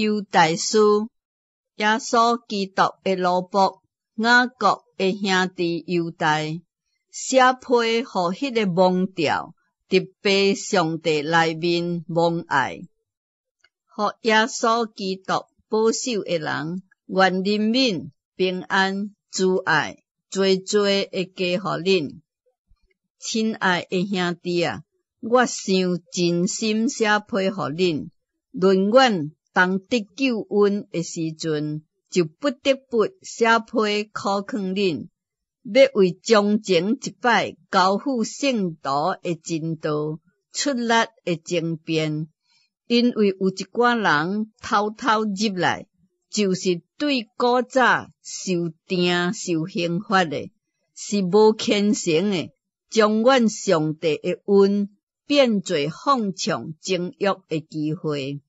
猶大書，耶穌基督的奴僕雅各的兄弟猶大，寫批予彼个蒙召，佇父上帝內面蒙愛，予耶穌基督保守的人，願憐憫、平安、慈愛，濟濟的加予恁。親愛的兄弟啊，我想盡心寫批予恁，論阮同得救恩的時陣，就不得不寫批苦勸恁，欲為從前一擺交付聖徒的真道出力的爭辯，因為有一寡人偷偷入來，就是對古早受定受刑罰的，是無虔誠的，將阮上帝的恩變做放縱情欲的機會，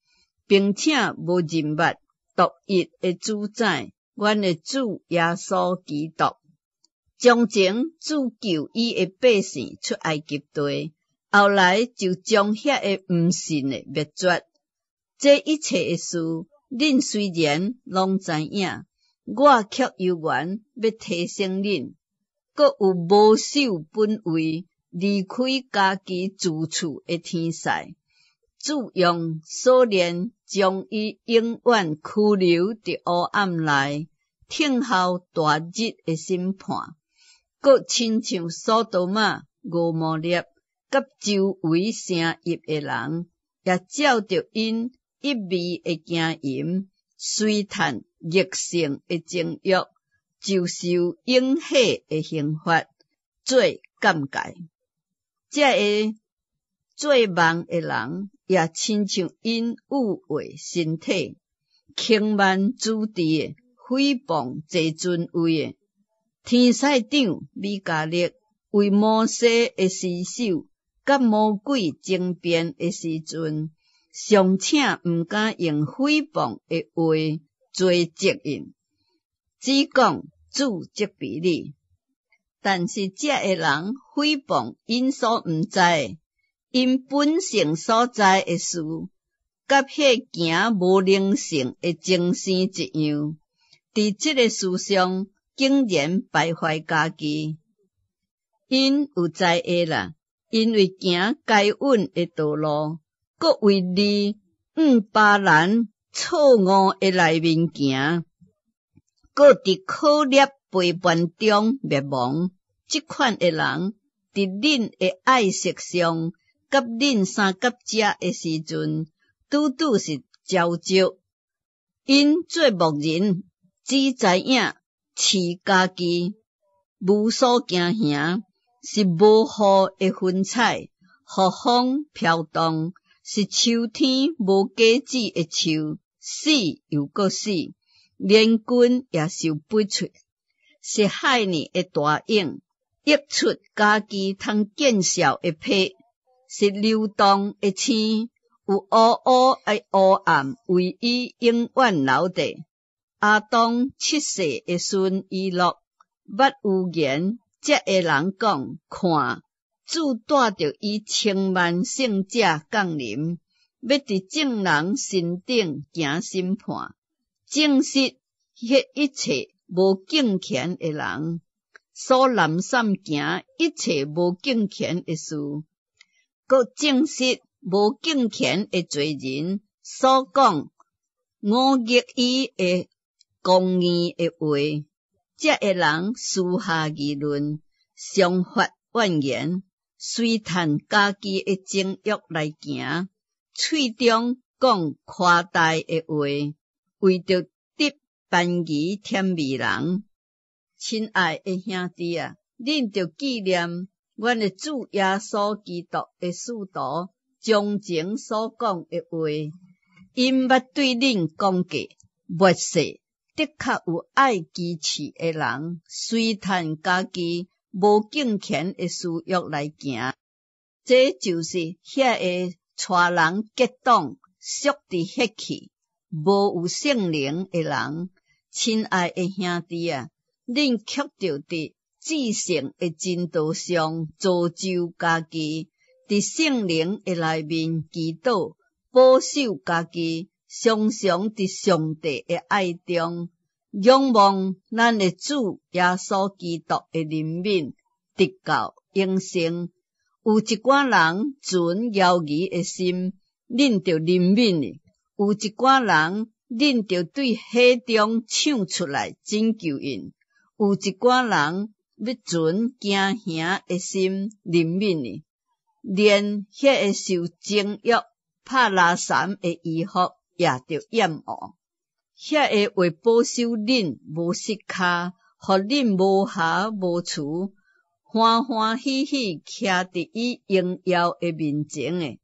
並且無認捌獨一的主宰，阮的主耶穌基督。從前主救伊的百姓出埃及地，後來就將遐个毋信的滅絕。這一切的事，恁雖然攏知影，我卻猶原欲提醒恁。閣有無守本位、離開家己住處的天使，主用鎖鏈將伊永遠拘留佇黑暗內，等候大日的審判。閣親像所多瑪、蛾摩拉佮周圍城邑的人，也照著𪜶一味的行淫、隨趁逆性的情欲，就受永火的刑罰，做鑑戒。這个做夢的人，也親像𪜶物化身體，輕慢主治的，誹謗坐尊位的。天使長米迦勒為摩西的屍首，佮魔鬼爭辯的時陣，尚且毋敢用誹謗的話做責應，只講主責備你。但是這个人誹謗𪜶所毋知的，𪜶本性所知的事，佮彼行無靈性的精神一樣，佇這个事上，竟然敗壞家己。𪜶有災禍啦，因為行該隱的道路，閣為義向巴蘭錯誤的內面行，閣佇可納背叛中滅亡。這款的人，佇恁的愛食上，佮恁相佮食的時陣，拄拄是招積。𪜶做牧人，只知影飼家己，無所驚嚇，是無雨的雲彩，予風飄動，是秋天無果子的樹，死又閣死，連根也受拔出，是海呢的大湧，溢出家己通見效的皮，是流動的星，有烏烏的黑暗為伊永遠留著。亞當七世的孫以諾，捌預言這个人講：看，主帶著伊千萬聖者降臨，欲佇眾人身頂行審判，證實彼一切無敬虔的人所濫散行一切無敬虔的事，閣證實無敬虔的罪人所講忤逆伊的公義的話。這个人私下議論，常發怨言，隨趁家己的情欲來行，喙中講誇大的話，為著得便宜諂媚人。親愛的兄弟啊，恁著紀念阮的主耶穌基督的使徒從前所講的話，𪜶捌對恁講過，末世的確有愛奇事的人，隨趁家己無敬虔的私欲來行，這就是遐个帶人結黨、屬佇血氣、無有聖靈的人。親愛的兄弟啊，恁卻著佇至聖的真道上造就家己，佇聖靈的內面祈禱，保守家己。常常佇上帝的愛中，仰望咱的主耶穌基督的憐憫，直到永生。有一寡人存猶疑的心，恁著憐憫伊；有一寡人，恁著對火中搶出來拯救𪜶；有一寡人欲存驚嚇的心憐憫伊，連彼个受情欲拍拉毘的衣服也著厭惡。遐个為保守恁無失跤，予恁無瑕無疵，歡歡喜喜徛佇伊榮耀的面前的，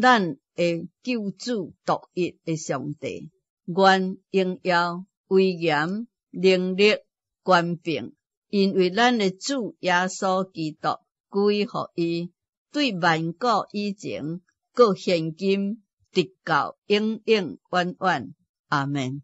咱的救主獨一的上帝，願榮耀、威嚴、能力、權柄，因為咱的主耶穌基督歸予伊，對萬古以前，閣現今，直到永永遠遠。阿們。